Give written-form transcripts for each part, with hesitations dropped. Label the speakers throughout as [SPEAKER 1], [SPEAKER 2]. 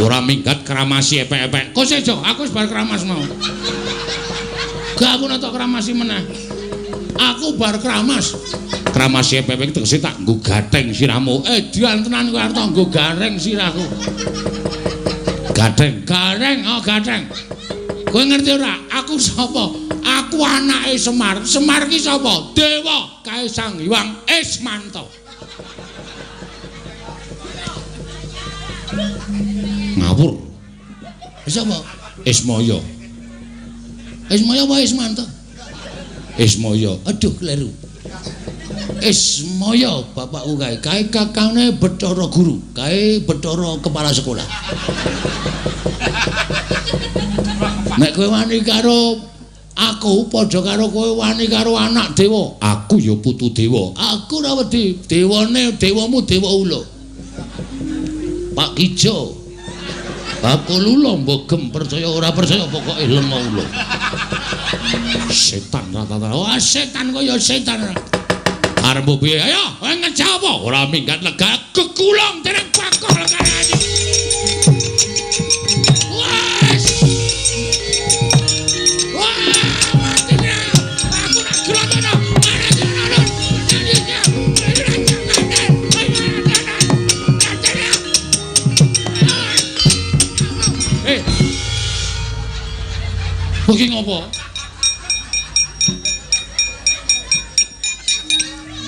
[SPEAKER 1] Ora minggat kramasi epek-epek. Kok sejo, aku wis bar kramas mau. Gak aku nek tok kramasi meneh. Aku bar kramas. Kramasi epek-epek tegese tak nggo gatheng sirahmu. Dian tenan kowe arep tak nggo gareng sirahku. Gatheng, gareng, oh gatheng. Kowe ngerti ora? Aku sapa? Aku anake Semar. Semar ki sapa? Dewa kae Sang Hyang Ismanta. Ngawur. Sapa? Ismaya. Ismaya apa Ismanta? Ismaya. Aduh kleru. Ismaya bapakku kae. Kae kakane Bathara Guru, kae Bathara kepala sekolah. Nek kowe wani karo aku padha karo kowe wani karo anak dewa. Aku ya putu dewa. Aku ora wedi. Dewane dewamu dewa ula. Pak Kijo. Bakul ula mbogem percaya ora percaya pokoke lenga ula. Setan rata-rata. Wah setan kaya setan. Arep piye? Ayo, kowe ngejak apa? Ora minggat lega kekulung dening bakul legane. Wes. Wah, mati aku nak grotono. Eh. Kowe ngopo?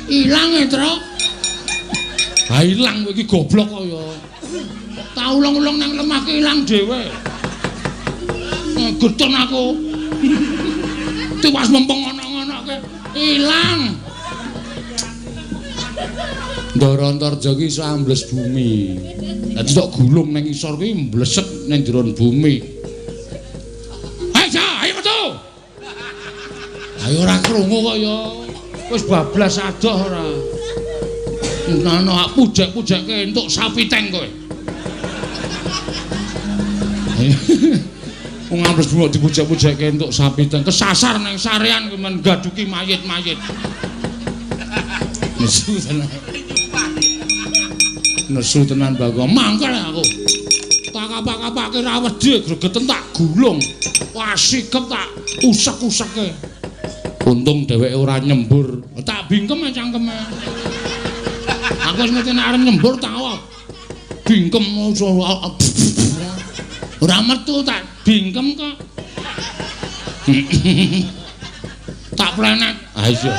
[SPEAKER 1] Ilang e, Tru. Ha ilang kowe iki goblok kok ya. Tak ulung-ulung nang lemah ki ilang dhewe. Getun aku. Tiwas mempeng ngono-ngonoke ilang. Ndara Antarja ki iso ambles bumi. Dadi tok gulung nang isor kuwi mblesek nang jero bumi. Ayo, ayo metu. Ayo ora krungu kok ya. Wis bablas adoh ora. Ngono pujek-pujekke entuk sapi teng kowe. Wong ambles bumi dipujek-pujekke entuk sapi teng kesasar nang sarean kuwi men gaduki mayit-mayit. Nesu tenan. Nesu tenan Bagong. Mangkel aku. Tak kapak-kapake ra wedi gregeten tak gulung. Wah sikep tak usek-useke. Untung dheweke ora nyembur. Tak bingkem cangkeme. Aku wis ngerti nek arep nyembur tak bingkem ora metu tak bingkem kok. Tak plenet. Ah iya.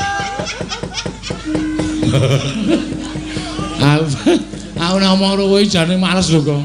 [SPEAKER 1] Aku nek omong karo kowe jane males lho, Gong.